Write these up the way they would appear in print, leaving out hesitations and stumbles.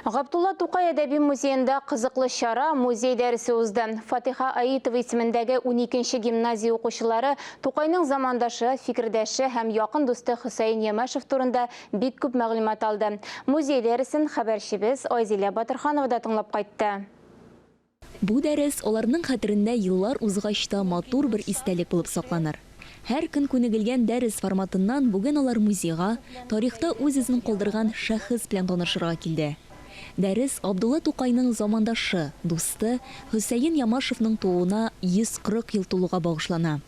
Габдулла Тукай әдәби музеенда кызыклы чара, музей дәресе узды. Фатиха Аитова исемендәге уникенче гимназия укучылары Тукайның замандашы, фикердәше һәм якын дусты Хөсәен Ямашев турында бик күп мәгълүмат алды. Музей дәресен хәбәрчебез Айзилә Батырханова да тыңлап кайтты. Бу дәрес аларның хәтерендә еллар узгач та матур бер истәлек булып сакланыр. Һәр көн күнегелгән дәрес форматыннан бүген алар музейга, тарихта үз эзен калдырган шәхес белән танышырга килде. Дәрес Габдулла Тукайның замандашы, дусты Хөсәен Ямашевның тууына 140 ел тулуга багышлана.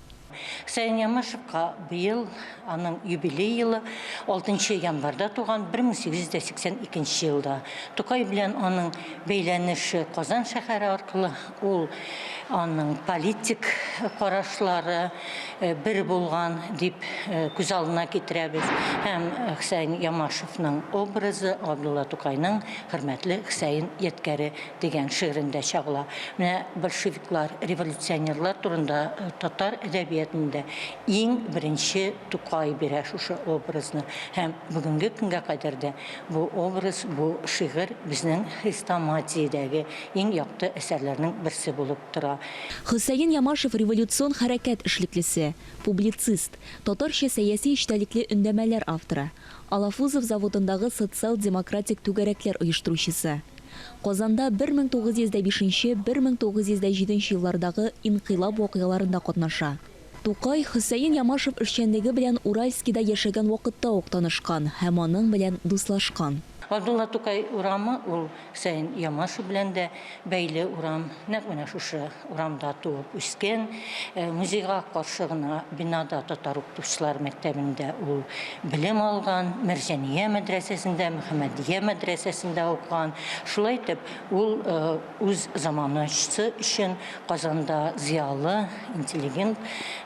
Хөсәен Ямашевка быел аның юбилей елы, 6 январьда туган, 1882 елда. Тукай белән аның бәйләнеше Казан шәһәре аркылы, ул аның политик карашлары бер булган дип күз алдына китерәбез. Һәм Хөсәен Ямашевның образы Габдулла Тукайның Хөрмәтле Хөсәен ядкәре дигән шигырендә чагыла. Менә большевиклар, революционерлар турында татар әдәбиятында иң беренче Тукай бирә шушы образны. Һәм бүгенге көнгә кадәр дә бу образ, бу шигырь безнең хрестоматиядәге иң якты әсәрләрнең берсе булып тора. Хөсәен Ямашев революцион хәрәкәт эшлеклесе, публицист, татарча сәяси эчтәлекле өндәмәләр авторы, Алафузов заводындагы социал-демократик түгәрәкләр оештыручысы. Казанда 1905 нче, 1907 нче еллардагы инкыйлаб вакыйгаларында катнаша. Тукай Хөсәен Ямашев эшчәнлеге белән Уральскида яшәгән вакытта ук танышкан һәм аның белән дуслашкан. Габдулла Тукай урамы ул Хөсәен Ямашев белән дә бәйле урам. Нәкъ менә шушы урамда туып үскән. Музейга каршы гына бинада татар укытучылар мәктәбендә ул белем алган, Мәрҗания мәдрәсәсендә, Мөхәммәдия мәдрәсәсендә укыган. Шулай итеп, ул үз заманасы өчен Казанда зыялы, интеллигент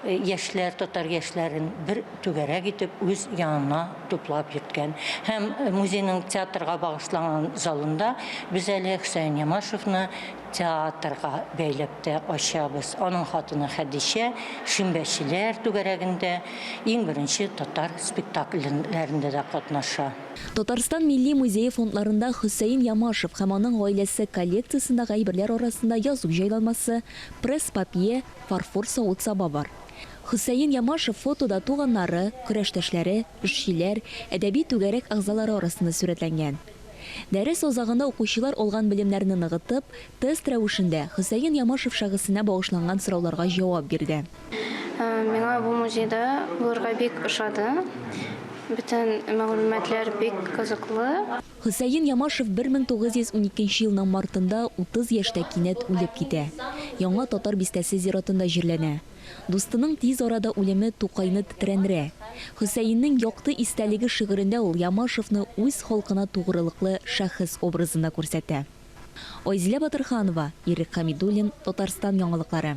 яшьләр, татар яшьләрен бер түгәрәк итеп үз янына туплап йөрткән. Һәм музейның театрга багышланган залында без әле Хөсәен Ямашевны театрга бәйләп тә ачабыз. Аның хатыны Хәдичә Шимбәчеләр түгәрәгендә иң беренче татар спектакльләрендә дә катнаша. Татарстан Милли музее фондларында Хөсәен Ямашев һәм аның гаиләсе коллекциясендәге әйберләр арасында язу җайланмасы, пресс-папье, фарфор савыт-саба бар. Хөсәен Ямашев фотода туганнары, көрәштәшләре, эшчеләр, әдәби түгәрәк әгъзалары арасында сурәтләнгән. Дәрес азагында укучылар алган белемнәрне ныгытып, тест рәвешендә Хөсәен Ямашев шәхесенә багышланган сорауларга җавап бирде. Миңа бу музейда булырга бик ошады. Бөтен мәгълүматлар бик кызыклы. Хөсәен Ямашев 1912 елның мартында 30 яшьтә кинәт үлеп китә. Яңа Татар бистәсе зиратында җирләнә. Дустының тиз арада үлеме Тукайны тетрәндерә. Хөсәеннең якты истәлеге шигырендә ул Ямашевны үз халкына тугрылыклы шәхес образында күрсәтә. Айзилә Батырханова, Ирек Хәмидуллин, Татарстан яңалыклары.